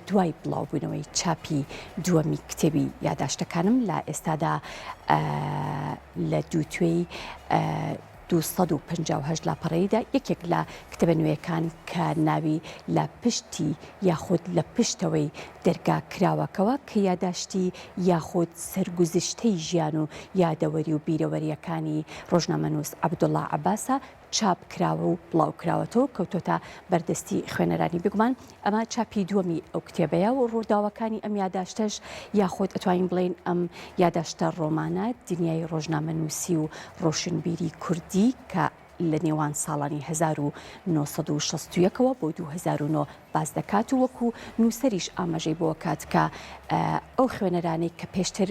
دوای بڵاوبوونەوەی چاپی دووەمی کتێبی یاداشتەکانم لە ئێستادا لە دووتوێی 258 لاپەڕەییدا یەکێک لە کتێبە نوێیەکان کە ناوی لە پشتی یاخود لە پشتەوەی دەرگا کراوەکەوە کە یاداشتی یاخود سەرگوزشتەی ژیان و یادەوەری و بیرەوەرییەکانی ڕۆژنامەنووس عەبدوڵا عەباسە چاپ کراوە و بڵاو کراوەتەوە و کەوتۆتە بەردەستی خوێنەرانی. بێگومان ئەمە چاپی دووەمی ئەو کتێبەیە و ڕووداوەکانی ئەم یاداشتەش یاخود ئەتوانین بڵێین ئەم یاداشتە ڕۆمانە دنیای ڕۆژنامەنووسی و ڕۆشنبیری کوردی کە لە نێوان ساڵانی 1961 ەوە بۆ 2009 باس دەکات و وەکو نووسەریش ئاماژەی بۆ کات کە ئەو خوێنەرانەی کە پێشتر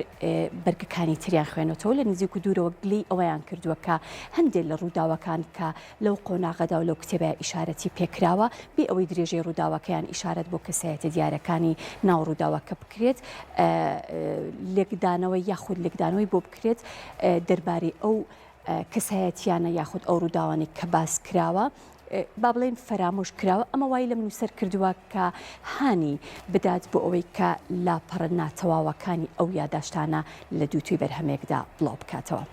بەرگەکانی تریان خوێنەتەوە لە نزیک و دوورەوە گلەی ئەوەیان کردووە کە هەندێک لە ڕووداوەکان کە لەو قۆناغەدا و لەو کتێبە ئیشارەتی پێکراوە بێ ئەوەی درێژەی ڕووداوەکەیان ئیشارەت بۆ کەسایەتە دیارەکانی ناو ڕووداوەکە بکرێت لێکدانەوەی یاخود لێکدانەوەی بۆ بکرێت دەربارەی ئەو کەسایەتیانە یاخود ئەو ڕووداوانەی کە باس کراوە با بڵێین فەرامۆش کراوە، ئەمە وای لەم نووسەر کردووە کە هانی بدات بۆ ئەوەی کە لاپەڕە ناتەواوەکانی ئەو یاداشتانە لە دووتوێی بەرهەمێکدا بڵاو بکاتەوە.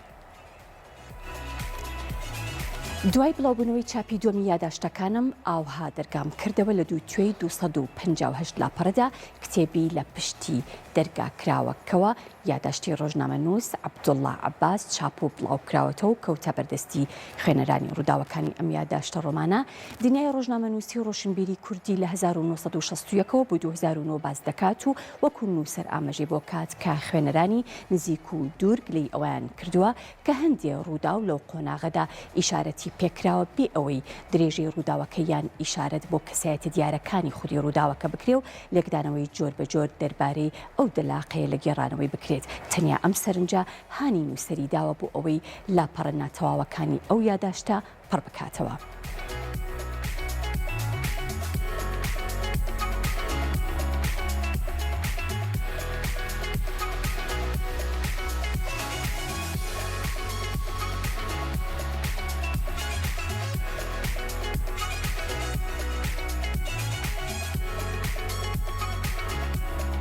دوای بڵاوبوونەوەی چاپی دووەمی یاداشتەکانم، ئاوها دەرگام کردەوە لە دووتوێی 258 لاپەڕەدا کتێبی لە پشتی دەرگا کراوەکەوە یاداشتی ڕۆژنامەنووس عەبدوڵڵا عەباس چاپ و بڵاوکراوەتەوە و کەوتە بەردەستی خوێنەرانی. ڕووداوەکانی ئەم یاداشتە ڕۆمانە دنیای ڕۆژنامەنووسی و ڕۆشنبیری کوردی لە 1961 ەوە بۆ 2009 باس دەکات و وەکو نووسەر ئاماژەی بۆ کات کە خوێنەرانی نزیک و دوور گلەی ئەوەیان کردووە کە هەندێ ڕووداو لەو قۆناغەدا ئیشارەتی پێکراوە بێ ئەوەی درێژەی ڕووداوەکە یان ئیشارەت بۆ کەسایەتە دیارەکانی خودی ڕووداوەکە بکرێ و لێکدانەوەی جۆر بە جۆر دەربارەی ئەو دەلاقەیە لە گێڕانەوەی بکرێت، تەنیا ئەم سەرنجە هانی نووسەری داوە بۆ ئەوەی لاپەڕە ناتەواوەکانی ئەو یاداشتە پڕ بکاتەوە.